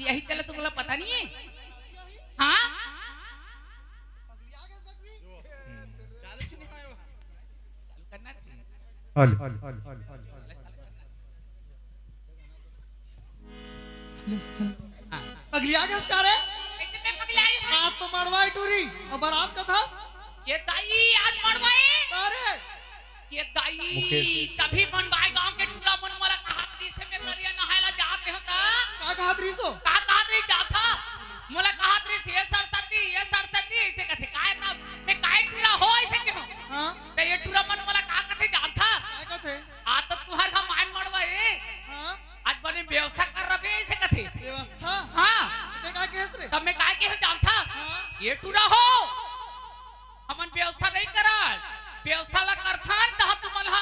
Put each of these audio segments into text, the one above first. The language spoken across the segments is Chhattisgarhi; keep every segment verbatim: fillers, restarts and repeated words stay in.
यही तेला तुमला पता नहीं है? हाँ? चालू करना। हेलो। हाँ। पगलिया गेस का रे? कैसे मैं पगलिया गेस? आज तो मड़वा ए टूरी, अउ बरात कथस? ये दाई, आज मड़वा ए? का रे? ये दाई, मुकेश। तभी बनवाए गांव के टूरा मन मोला कहत रहिस हे, मैं तरिया नहाय ला जात रेहेंव त। का कहत रहिस ओ? का कहत रहिस जाथा? मोला कहत रहिस, "ये सरस्वती, ये सरस्वती," अइसे कथे। काय का, मैं काय टूरा हो अइसे केहेंव? हाँ। त ये टूरा मन मोला का कथे जानथा? का कथे? "आ तो तुंहर घर मायन मड़वा ए। हाँ। आज बने व्यवस्था कर रबे," अइसे कथे। व्यवस्था? हाँ। ते का केहेस रे? तब मैं काय केहेंव जानथा? हाँ। ये टूरा हो। हमन व्यवस्था नइ करन, व्यवस्था ला करथन, तहाँ तुमन ह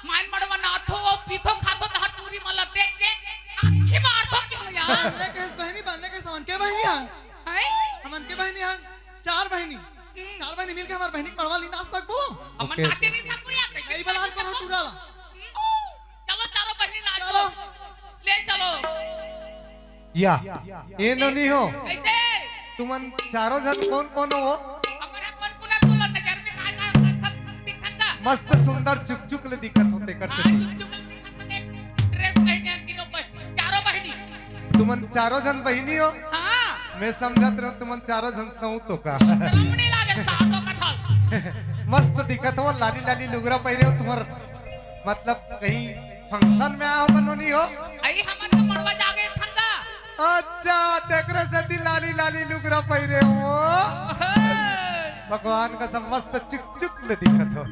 मायन मड़वा नहाथो, पीथो, खाथो, तहाँ टूरी मन ला देख के आँखी मारथो कि हो यार। बने केहेस बहिनी, बने केहेस हमन के बहिनी हन। हैं? हमन के बहिनी हन, चार बहिनी। हम्म। चार बहिनी मिलके हमर बहिनी के मड़वा ली नाच सकबो? हमन ओके। नाचे नइ सकबो यार, कैसे नइ बलान नाचे करो सकबो? टूरा ला। हम्म। चलो चारों बहिनी नाचो। चलो। ले चलो। या, ए नोनी हो। कैसे? तुमन चारों झन कोन कोन हो? हमरा कोन कोन है बोला, नजर में का का सब दिखत का? मस्त सुंदर चुक चुक ले दिखत हो तेकर हाँ, सेती। चुक चुक ले दिखत हो, एक dress पहने हैं तीनों बह-, चारों बहिनी। तुमन चारों झन बहिनी हो? हाँ। मैं समझत रहेंव तुमन चारों झन सऊत हो का। शरम नइ लागे, सास हो कथस। मस्त दिखत हो, लाली लाली लुगरा पहिरे हो, तुंहर मतलब कहीं function में आए हो का नोनी हो? अई हमन तो मड़वा जागे ठंडा। अच्छा, तेकरे सेती लाली लाली लुगरा पहिरे हो। ओहे। भगवान कसम मस्त चुक चुक ले दिखत हो।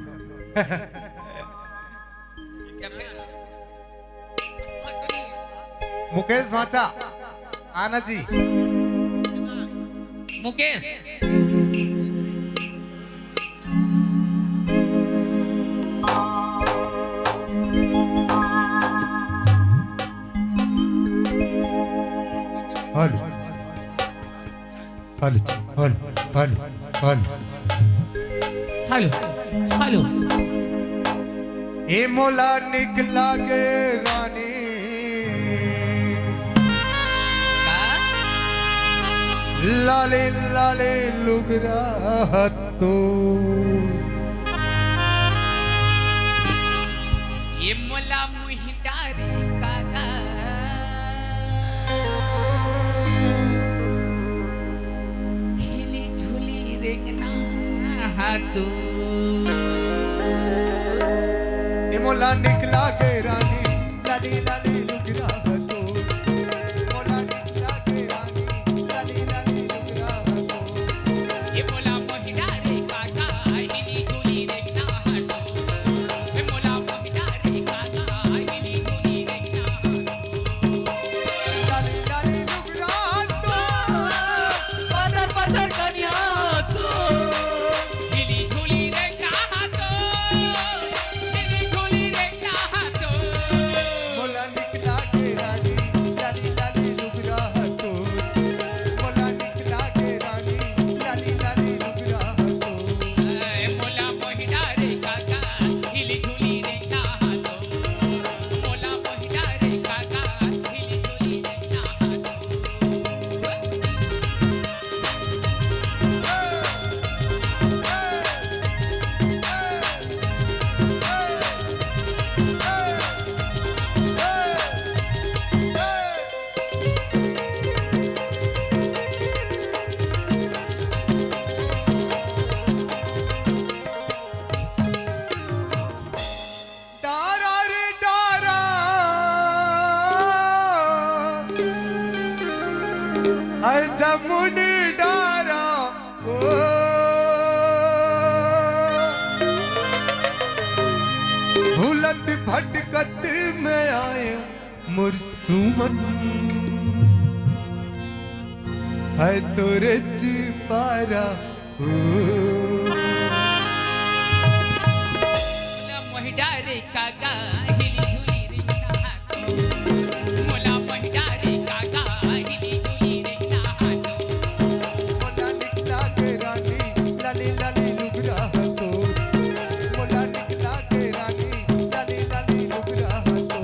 मुकेश भांचा, आना जी। Mukesh. Hello. Hello, hello, hello, hello. Hello, hello. ए मोला निक लागे रानी। का? लाले लाले लुगरा तो। ए मोला मुही डारी काका, खिली झुली रेंगना हा तो। ए मोला निक लागे रानी, लाली लाली लुगरा हा तो। मोला निक लागे रानी, लाली लाली लुगरा हा तो। ए मोला मोहिना रे काका, हिली झुली रेंगना हा तो। ए मोला मोहिना रे काका, हिली झुली रेंगना हा तो। डारा रे डारा, हर जमुन डारा, ओ, भुलत भटकत में आए मोर सुमन, है तोरे चिपारा। मोला मोहि डारे काका हिली झुली रे नहा तो। मोला मोहि डारे काका हिली झुली रे नहा तो। मोला निकला के रानी लाली लाली लुगरा तो। मोला निकला के रानी लाली लाली लुगरा तो।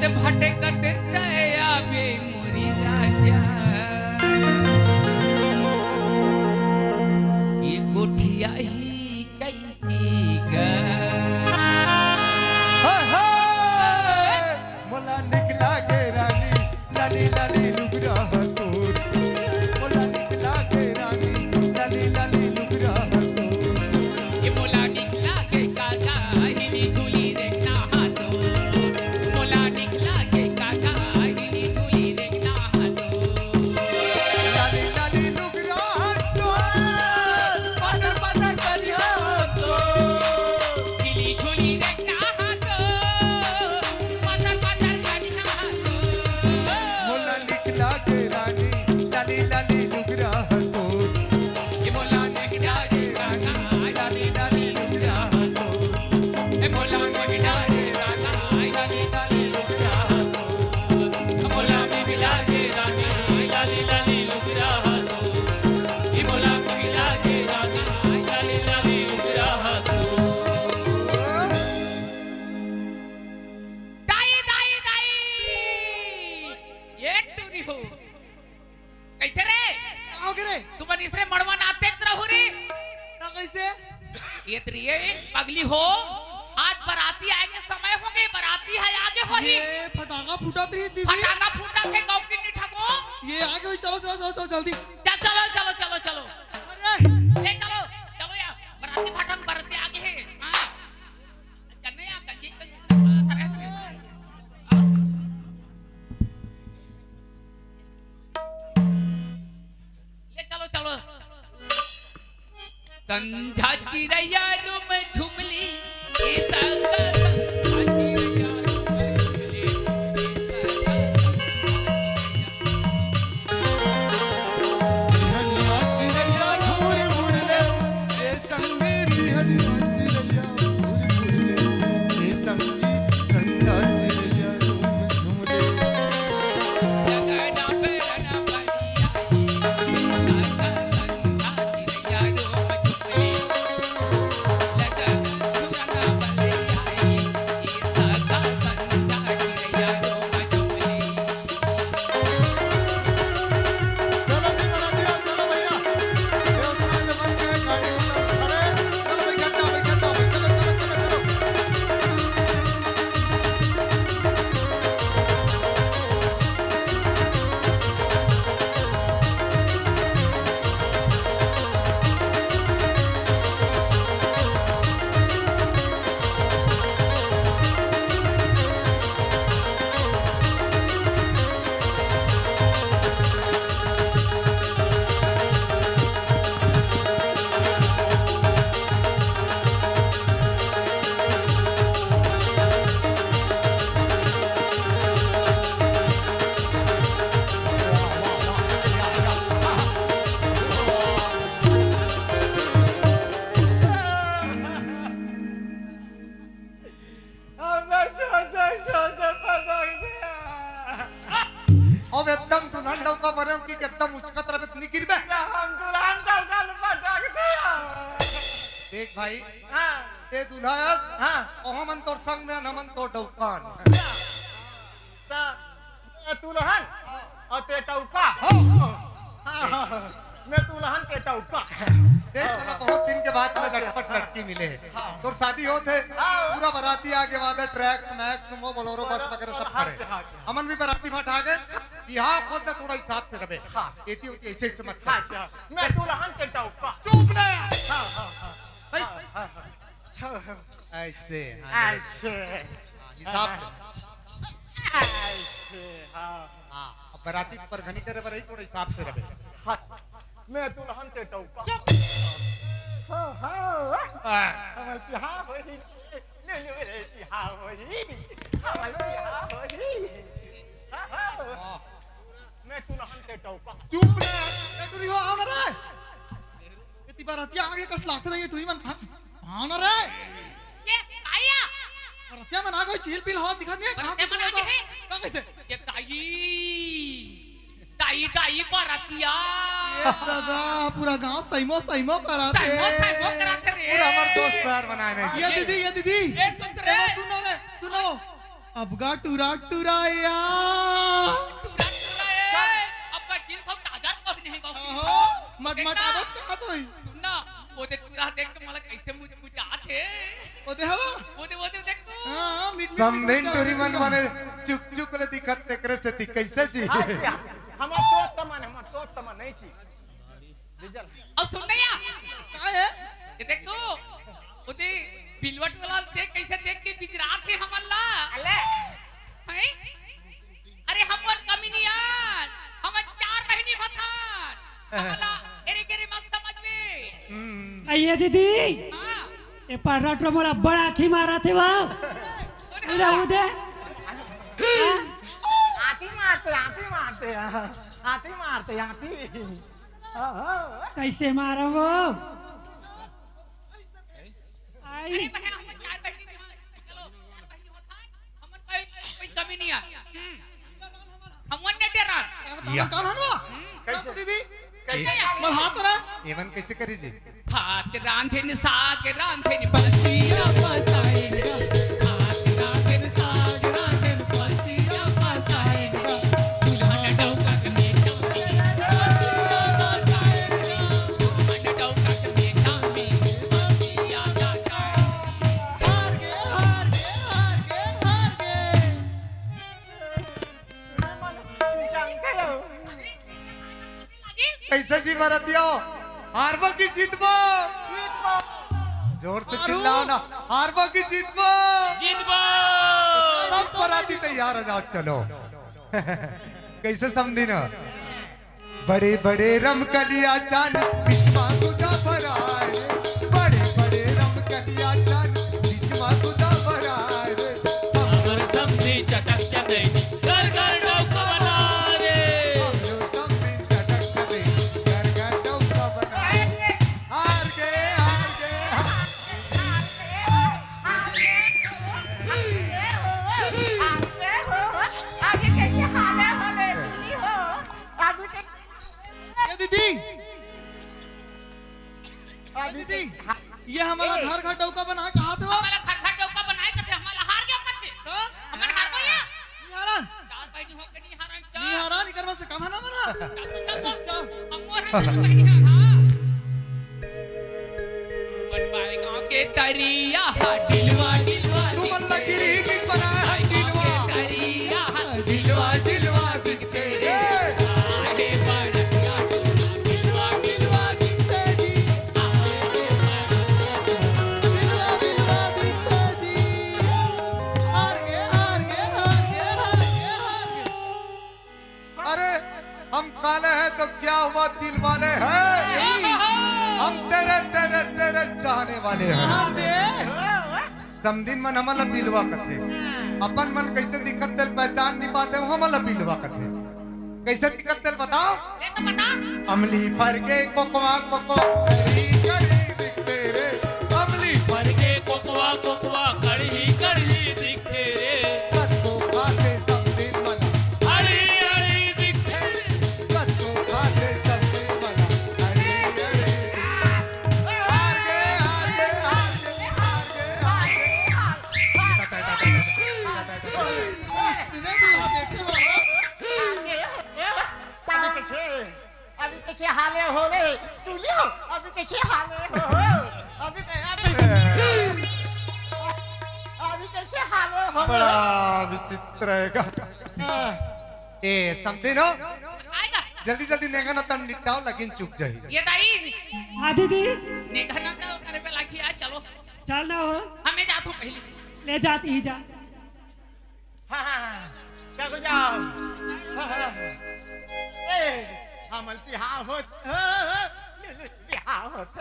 भटकत दया बे मोरी राजा, ये गोठिया ही कई गा। हाय, हाय। मोला निकला के रानी, लाली लाली लुगरा ह तोर। मोला निकला के रानी, लाली लाली लुगरा ह तोर। ये मोला निकला के काका, हिली झुली रे कहा तो। मोला निकला के काका, हिली झुली रे कहा तो। लाली लाली लुगरा ह तोर। पातर पातर करिया तो। हिली झुली रे कहा तो। पातर पातर करिया तो। मोला निकला के रानी, लाली लाली लुगरा ह तोर। ये मोला निकला के रानी, लाली लाली लुगरा ह तोर। ये मोला निकला के रानी, लाली लाली लुगरा ह तोर। ये मोला निकला के रानी, लाली लाली लुगरा ह तोर। ये मोला निकला के रानी, लाली लाली लुगरा ह तोर। दाई, दाई, दाई। ये टूरी हो। कइसे रे? का होगे रे? तुमन इसरे मड़वा नाते रहू रे। का कइसे? ये तरी ये पगली हो। आज बराती आए के समय होगे, बराती ह आगे होही। ये फटाका फूटत रही दीदी। फटाका फूटत हे, गौकी नी ठको। ये आगे होही, चलो, चलो, चलो, चलो, जल्दी। चल, चलो, चलो, चलो, चलो। अरे। ले चलो, चलो यार, बराती फटाक, बराती आगे हे। हाँ। चल नहीं आ, कंजी, कंजी, कंजी, ले चलो, चलो। संझा चिरैया रूम झुमली, ए संगा संझा चिरैया रूम झुमली, ए संगा संझा चिरैया। अब एकदम दुल्हन डौका बने कि एकदम उचकत रहे त नी गिरबे। हम दुल्हन डौका ल पटक दिया। देख भाई, हाँ। ते दुल्हा अस, हाँ। अउ हमन तोर संग में, हमन तोर डौका अन। त मैं दुल्हन अउ ते डौका। हाँ। हाँ, हाँ, हाँ। मैं दुल्हन ते डौका। देख, तोला बहुत दिन के बाद में लटपट लटकी मिले हे। हाँ। तोर शादी होत हे, हाँ। पूरा बराती आगे वादा, ट्रैक्स, मैक्स, सुमो, बोलेरो, बस वगैरह सब खड़े। हाँ, हाँ। हमन भी बराती भा ठागे, बिहाव होत हे थोड़ा हिसाब से रहे। हाँ। एती ओती ऐसे ऐसे मत कर। हाँ, हाँ। मैं दुल्हन ते डौका। चुप ना। हाँ, हाँ, हाँ। भाई। हाँ, हाँ, हाँ। ऐसे, हाँ, ऐसे। हाँ, हिसाब से। ऐसे, हाँ। हाँ, अब बराती परघनी करे बर ही थोड़ा हिसाब से रहे। हाँ, मैं दुल्हन ते डौका। चुप। हाँ, हाँ। हाँ। हमर बिहाव होही। ले, ले रे, बिहाव होही। हमर बिहाव होही। हाँ, हाँ। हाँ। मैं दुल्हन ते डौका। चुप रे। ए, टूरी हो, आओ ना रे। एती बरातिया आगे कस लागथे ये टूरी मन। हाँ, आओ ना रे। ये आया। बरातिया मन आ गे, चिल पिल होवत दिखत नहीं हे। कहाँ बरातिया कइसे मन आ गे हे? कहाँ कइसे? ये दाई, दाई, दाई बरातिया। ये दादा, पूरा गांव सैमो, सैमो कराथे। सैमो, सैमो कराथे रे। पूरा हमर दोस्त यार बनाए नहीं। ये दीदी, ये दीदी। ये सुन रे। ए, सुनो रे, सुनो। अब गा टुरा टुराया। टुरा टुराया। अब गा जिन सब ताजा कभी नहीं बाबू। आहो, मटमट देखना। आवाज कहाँ तो ही? सुन ना, वो दे टुरा देख के मला कैसे मुझ-, मुझ आत हे। वो दे हवा? वो दे, वो दे देख तू। हाँ, मीठ, मीठ, समधिन मीठ, टुरी मन मीठ। माने चुक चुक ले दिखत तेकरे से ती कैसे जी? हाँ जी, हाँ। हमर दोस्त मन, हमर दोस्त मन नहीं जी। डीजल। अब सुन ना या। का हे? ये देख तू, वो दे बिलवट वाला देख कैसे देख के बिजरात हे हमन ला। अले। हैं? अरे हमन कमी नहीं यार, हमन चार बहिनी होथन। हमला एरे गेरे मत समझ में। हम्म। आइए दीदी। हाँ। ए पर्रा टो मोला बड़ा आँखी मारत हे वो। उदे, उदे। आँखी मारते, आँखी मारते, आँखी मारते, आँखी। कैसे मारम वो? आई। अरे भैया, हमन चार बहिनी होथन। चलो, चार बहिनी होथन। हमन कोई, कोई कमी नहीं है। हम्म। हमन ने डेरान। या। काम हन वो? हम्म। कैसे? दीदी? कैसे? मल हाथ रहा। एमन कैसे करी जी? भात रांधेन, साग रांधेन, बसिया बसाइन गा। भात रांधेन, साग रांधेन, बसिया बसाइन गा। दुल्हन डौका के मीठा में, बसिया बसाइन गा। दुल्हन डौका के मीठा में, बसिया बसाइन गा। हार गे, हार गे, हार गे, हार गे। जानते हो? कैसे जी बरतियो? हारबो की जीतबो? जीतबो। जोर से हारू। चिल्लाओ ना। हारबो की जीतबो? जीतबो। सब बराती तैयार हो जाओ, चलो। कैसे समधी ना? बड़े बड़े रमकलिया चान, बिचमा गुदा भराए रे। बड़े बड़े रमकलिया चान, बिचमा गुदा भराए रे। हमर समधी चटक चटक, घर घर डौका बना रे। हमरो समधी चटक चटक, घर घर डौका बना रे। हार गे, हार गे, हार गे। अभी कैसे हाल है, हो रे, सुनी हो? अभी कैसे ए दीदी, ए अभी दीदी, कैसे ये हमला ए। घर घर डौका बनाए कहा थे वो? हमला घर घर डौका बनाए कथे, हमला हार गया कथे। का? हमन हार गया? नहीं हारन। चार बहिनी हो के नहीं हारन, चार। नहीं हारन, इकर बस काम है ना मना। चल, चल, चल। चल। हम मोर हाथ में बहिनी हार, हाँ। बनवाए गाँव के तरिया, हा, डिलवा, डिलवा, तू मन लकीरी की बनाए, हा, डिलवा। गाँव के तरिया, हा, डिलवा, डिलवा, दिखते रे। आगे बढ़िया, डिलवा, डिलवा, दिखते जी। आगे बढ़िया, डिलवा, डिलवा, दिखते जी। हार गे, हार गे, हार गे, हार गे, हार गे। अरे, हम काले हैं तो क्या हुआ, दिल वाले हैं। हम तेरे, तेरे, तेरे चाहने वाले हैं। समधिन मन हमला बिलवा कथे। अपन मन कैसे दिखत तेल पहचान नहीं पाते, हमला बिलवा कथे। कैसे दिखत तेल बताओ? ले तो बता। अमली फर के कोकवा कोको, कड़ी कड़ी दिखते रे। अमली फर के कोकवा कोकवा, कड़ी कड़ी दिखते रे। कतको खाथे समधिन मन, हरी हरी दिखथे। कतको खाथे समधिन मन, हरी हरी दिखथे। हार गे, हार गे, हार गे, हार गे, हार गे। सुने तू, हाँ, देखे हो? अभी कैसे, अभी कैसे हाले हो रे? तू लियो, अभी कैसे हाले हो? अभी कै-, अभी, अभी कैसे हाले हो रे? बड़ा विचित्र है का। हाँ। ए, समधिन हो? आएगा। जल्दी, जल्दी नेंगा ना तन निपटाओ, लगिन चुक जाही। ये दाई। हाँ, दीदी। नेंगा ना तो करे पे लागी, आ, चलो। चल ना हो। हमें जात हो पहले। ले जाती ही जा। हाँ, हाँ, हाँ। चलो जाओ। हाँ, हाँ। ए, हमन बिहाव होत, हाँ, हाँ, बिहाव होत।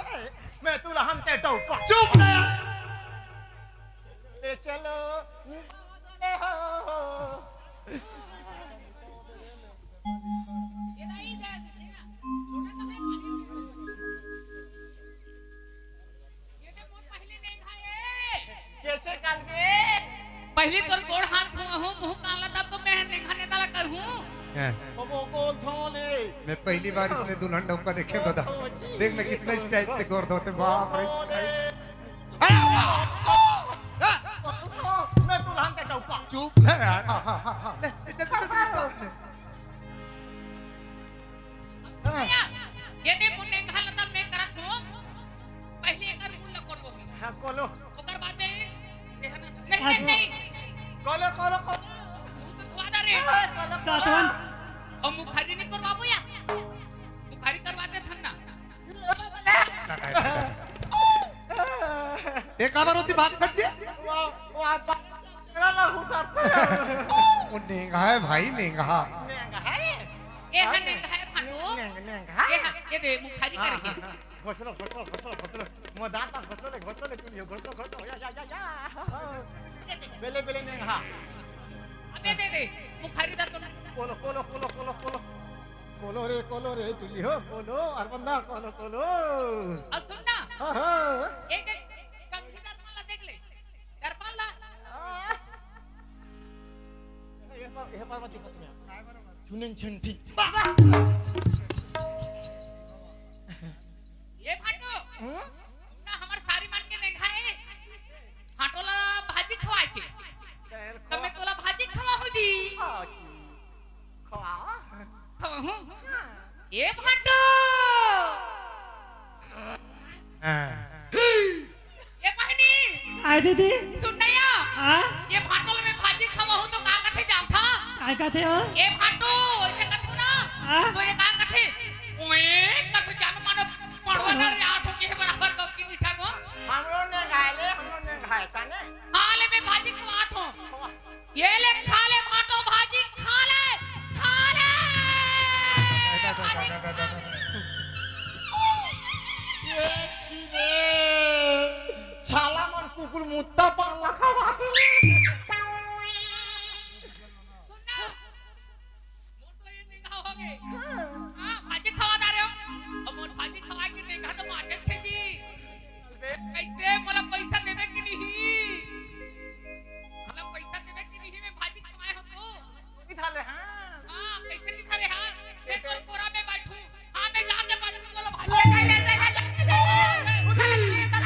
मैं दुल्हन के डौका। चुप ना। ले चलो। ए हो। ये दे मोर पहली नेंगा ए। कैसे कर बे? पहली तोर गोड़ हाथ धोहूँ, मुँह कान ला, तब तो मैं नेंगा नेता ला करहूँ। हैं। वो, वो गोड़ धो ले। मैं पहली बार इसने दुल्हन डौका देखे दादा। ओ, जी। देख ना कितना स्टाइल से गोड़ धोते, बाप रे। धो ले। अरे, वाह। मैं दुल्हन का डौका। चुप है यार। हाँ, हाँ, हाँ, हाँ। ले, ले, जल्दी, जल्दी, जल्दी। ये दे, मोर नेंगहा ल त मैं करत हूँ। पहले एकर मुंह ल कोलबो। हाँ, कोलो। ओकर बाद में ये, ये है ना, नहीं, नहीं, नहीं। कोलो, कोलो, कोलो। मुंह तो धोआ जा रे। हाँ, कोलो, कोलो। दातन। अउ मुखारी नहीं करवाबो या? मुखारी करवा देथन ना। ए काबर होती भाग खच्चे? वाह, वाह, वाह। ओ नेंगहा है भाई, नेंगहा। नेंगहा है? ए हा नेंगहा है भाटो। नेंग-, नेंगहा है? ए हा, ये दे, मुखारी हाँ, करके। हाँ, हाँ। घोसलो, घोसलो, घोसलो, घोसलो। मो दांत, घोसलो ले, घोसलो ले, तुम ये घोसलो, घोसलो, या, या, या, या। दे दे। बेले, बेले नेंगहा। अबे दे दे, मुखारी दर तो नहीं। कोलो, कोलो, कोलो, कोलो, कोलो। कोलो रे, कोलो रे, टुल्ली हो, कोलो, अरबंदा, कोलो, कोलो। अउ सुन ना। हाँ, हाँ। एक, एक कंघी दर पाला देख ले। दर पाला। ये पर, ये पर मत दिखा तुम्हें। चुनिन छंटी। ए भाटो, हम्म? ना हमर सारी मन के नेंगहा ए। भाटो ला भाजी खवाए के। तेल तब मैं खवा। तोला भाजी खवा हो दी। हाँ जी। खवा। खवा हूँ। हाँ। ए भाटो। हाँ। ए बहिनी। आय दीदी। सुन ना या। हाँ? ये भाटो ल मैं भाजी खवाहूँ तो का कथे जानथा? काय कथे हो? ए भाटो, ऐसे कथू ना। हाँ? तो ये का कथे? ओए, कथू जानो मानो पड़वा ना रे, हाथों के बराबर गौ की मीठा गो। हमरो नेंगहा ले, हमरो नेंगहा ले, काने? हाँ ले, मैं भाजी खवात हूँ। खवा। ये ले, खा ले भाटो भाजी, खा ले, खा ले। ये की रे, साला मन कुकुर मुत्ता पान ला खवाथे। सुन ना, मोर तो ये नेंगहा हो गे। हाँ, भाजी खवा जा रहे हो। अब मोर भाजी खवा के नेंगहा तो मार देथे जी। कैसे मोला पैसा देबे कि नहीं? मोला पैसा देबे कि नहीं? मैं भाजी खवाए हो तो। निकाले, हाँ। हाँ, कैसे निकाले, हाँ? मैं तो कोरा में बैठूं। हाँ, मैं जाके बैठूं, बोलो भाजी। उताला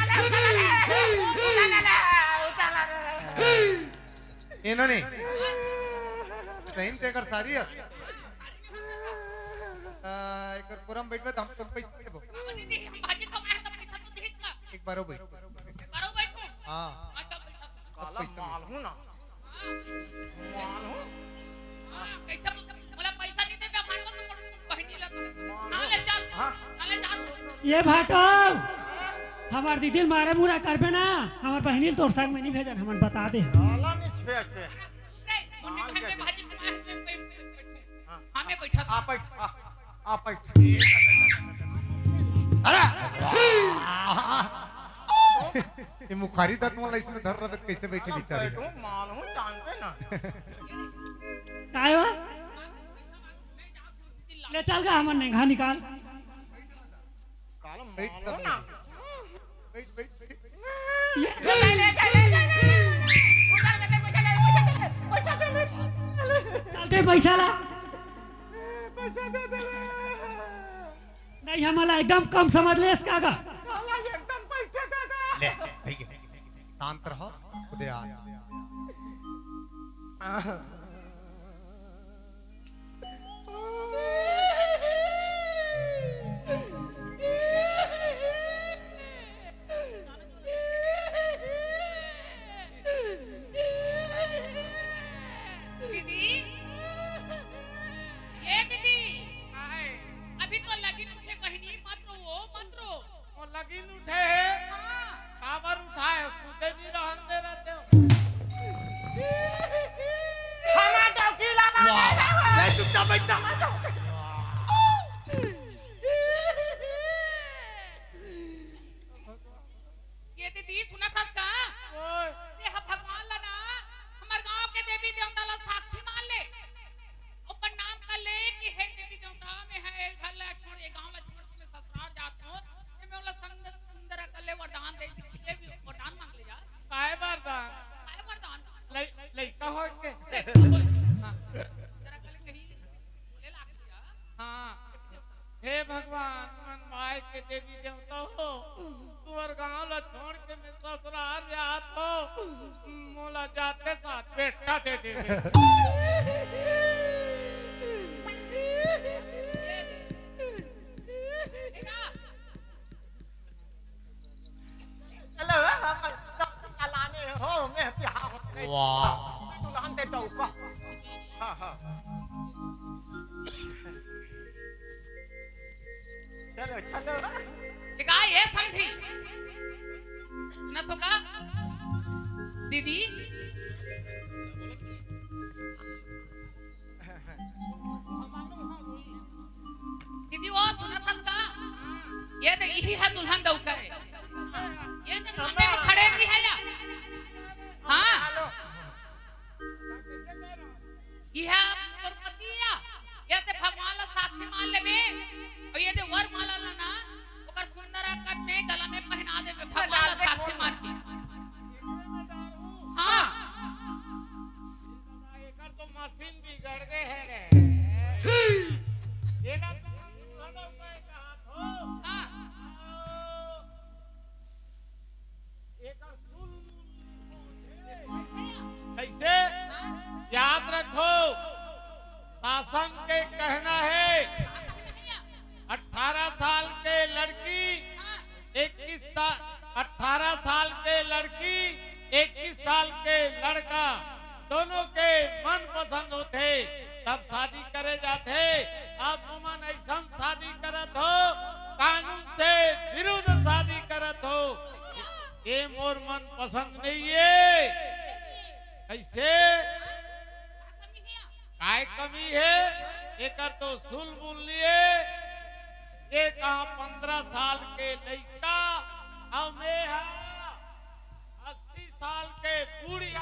रे, उताला रे, उताला रे, उताला रे। इन्होंने सही में तेकर सारी है। आ, एकर कोरा में बैठबे त हम तुम पैसा देबो। नहीं, नहीं, हम भाजी खवाए तो पैसा तो देगा। एक बार बैठ। एक बार बैठ। हाँ। हाँ, तो पैसा। काला माल हूँ ना। माल हूँ। हाँ, कैसे मोला पैसा नहीं देबे, मार तो मोर बहिनी ला। हाँ, ले जा। हाँ। हाँ, ले जा। ये भाटो, हमार दीदी मारे मुरा करबे ना, हमार बहिनी तोर संग में नहीं भेजन, हमन बता दे। काला नहीं भेज दे। रे, मोर घर में भाजी खवाए, मैं बैठ, बैठ, बैठ। हाँ। हाँ, मैं बैठा था। आप बैठ, आ, आप बैठ। अरे! ये मुखारी दत मोला इसमें धर रहे, कैसे बैठे बेचारे? बैठो, माल हूँ, जानते ना। काय हुआ? ले चल गा, हमर नेंगहा निकाल। काला बैठ माल हूँ ना। बैठ, बैठ, बैठ। ये चल दे पैसा ला। पैसा दे दे रे। नहीं, हमला एकदम कम समझ लेस का गा। साला एकदम पैसा दे दे। ले, भैया, शांत रहो, खुदे आ। दीदी, ए दीदी, काहे? अभी तो लगिन उठे बहिनी, मत रो, मत रो। ओ लगिन उठे हे। हाँ। काबर उठाए? खुदे नहीं रहन दे रहते हो। हमार डौकी ला ला वाह। ले चुपचाप बैठ जा। ये दीदी, सुनत हस का? ओए। ते ह भगवान ला ना, हमर गांव के देवी देवता ला साक्षी मान ले। ओकर नाम कर ले कि हे देवी देवता, मैं ह ए घर ला छोड़, ए गांव ला छोड़ के मैं ससुराल जात हूं। ये मैं ओला सुंदर, सुंदर कर ले वरदान दे, ये भी वरदान मांग ले जा। काय वरदान? काय वरदान? लइ-, लइका होय के? लइका होय। हाँ। जरा कल कहीं बोले ला। ये दे। देखा? चलो, हम सब चलाने हो, मैं बिहार हो गई। वाह। दुल्हन दे दो का। हाँ, हाँ। चलो, चलो। ये का ये समधी? ना तो का? दीदी? दीदी, वो सुनत हस का? ये तो इही है दुल्हन दऊ का है। ये तो सामने में खड़े की है या? हाँ। यह तोर पति या, या ते भगवान ला साक्षी मान लेबे, अउ ये दे वरमाला ला ना, ओकर सुंदर अंगन में गला में पहना देबे, भगवान ला साक्षी मान के। हाँ। एकर तो मशीन बिगड़ गए है रे। एला तो हम घलो कोई कहा थो। हाँ। एकर सुल कैसे? याद रखो, शासन के कहना है, अठारह साल के लड़की, इक्कीस साल, अठारह साल के लड़की, इक्कीस साल के लड़का, दोनों के मन पसंद होथे, तब शादी करे जाथे। अब तुमन ऐसन शादी करत हो, कानून से विरुद्ध शादी करत हो। ये मोर मन पसंद नहीं है। कैसे? काय कमी है? एकर तो सुल मूल लिए। ये कहा पंद्रह साल के लइका, अउ मैं हा अस्सी साल के बुढ़िया।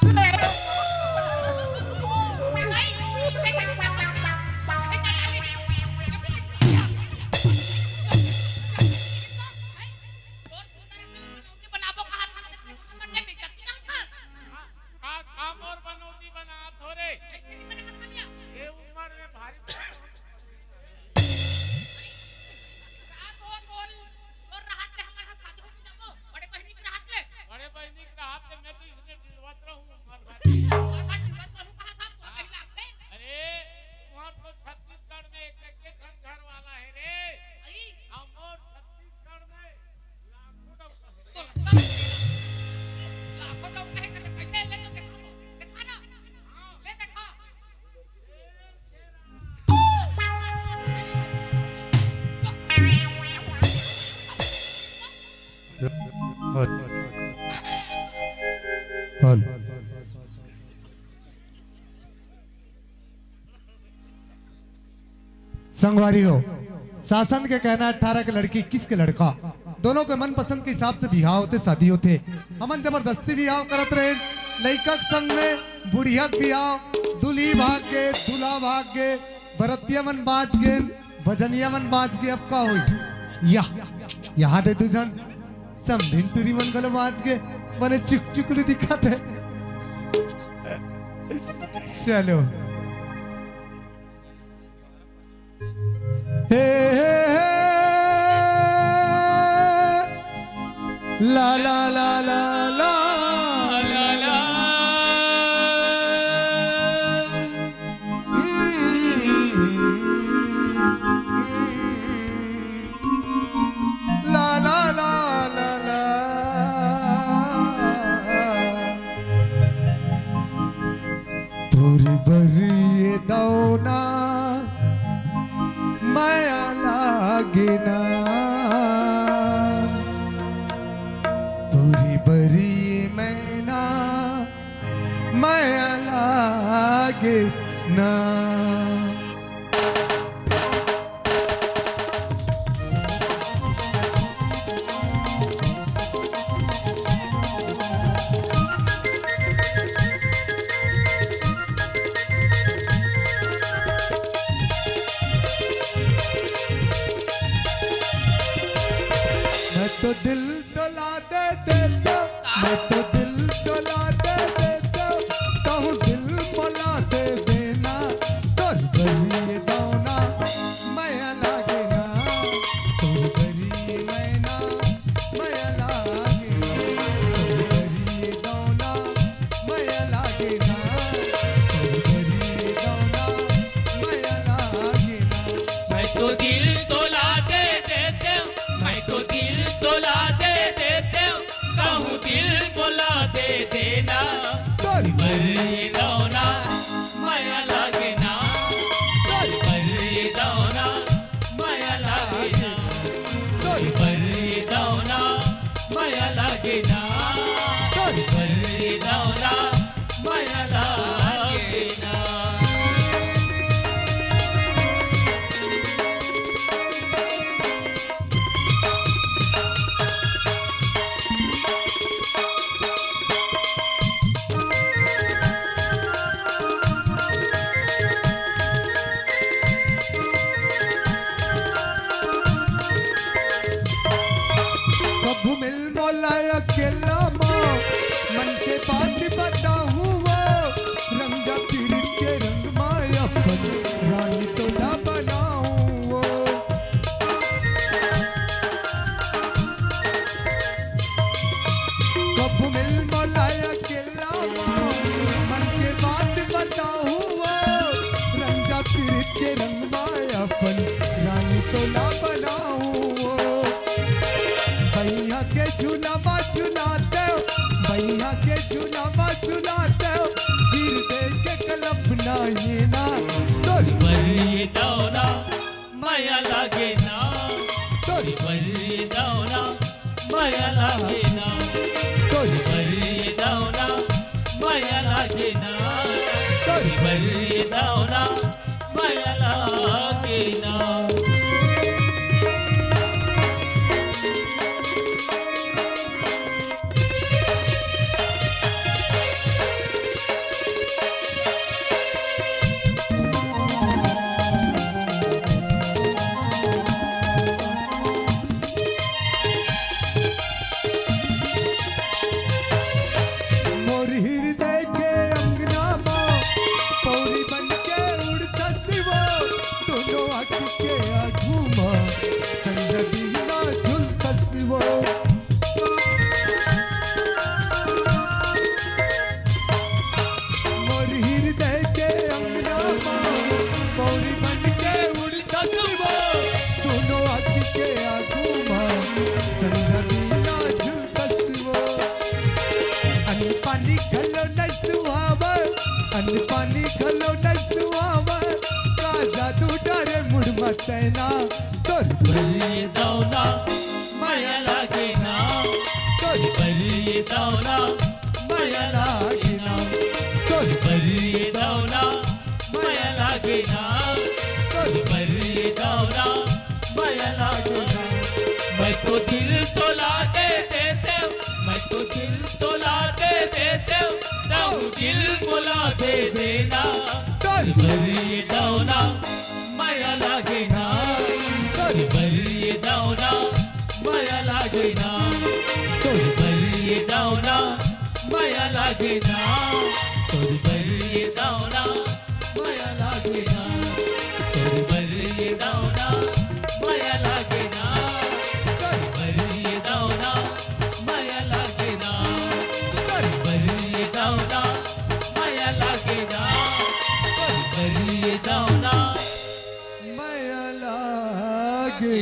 का, का मोर बनौती बनात हो रे? ये उम्र में भारी बड़े बहिनी के रहत ले मैं तो इसने डिलवत रहूं, उम्र भर। अरे, तुम्हार तो छत्तीसगढ़ में एक, एक ठन घर वाला है रे। अउ मोर छत्तीसगढ़ में संगवारी हो, शासन के कहना है, अठारह के लड़की, इक्कीस के लड़का, दोनों के मनपसंद के हिसाब से बिहाव होथे, शादी होथे। हमन जबरदस्ती बिहाव करत रहेन, लइका के संग में बुढ़िया के बिहाव, दूल्ही भाग गे, दूल्हा भाग गे, बरतिया मन बाँच गेन, भजनिया मन बाँच गे, अब का होई? या, यहाँ दे दू झन समधिन टूरी मन घलो बाँच गे, बने चुकचुक ले दिखत हे। चलो। हे, हे, हे। ला, ला, ला, ला, ला। ला, ला, ला। ला, ला, ला, ला, ला। तोर बर ये दौना मया लागे ना, तोर बर ये मैना मया लागे ना। मैं तो दिल डोला दे देता, मैं तो दिल डोला दे देता, कहूँ दिल मोला दे देना, तोर बर ये दौना मया लागे ना, तोर बर ये मैना मया लागे ना, तोर बर ये दौना मया लागे ना, तोर दौना मया लागे ना। मोर हृदय के अंगना मा पौरी बन के उड़तस वो, दोनों आँख के आगू मा संझा बिहनिया झुलतस वो। मोर हृदय के अंगना मा पौरी बन के उड़तस वो, दोनों आँख के आगू मा संझा बिहनिया झुलतस वो। अन्न पानी घलो नइ सुहावय, अन्न पानी घलो नइ सुहावय, का जादू डारे मुड़ मा तैं ना। तोर बर ये दौना मया लागे ना, तोर बर ये दौना मया लागे ना, तोर बर ये दौना मया लागे ना, तोर बर ये दौना मया लागे ना। मैं तो दिल तोला दे देतेंव, मैं तो दिल तोला दे देतेंव, तहूँ दिल मोला दे देना। तोर बर ये दौना मया लागे ना, तोर बर ये दौना मया लागे ना, तोर बर ये दौना मया लागे ना, तोर बर ये दौना मया लागे ना, तोर बर ये दौना मया लागे ना, तोर बर ये दौना मया लागे ना, तोर बर ये दौना मया लागे ना, तोर बर ये दौना मया लागे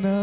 ना।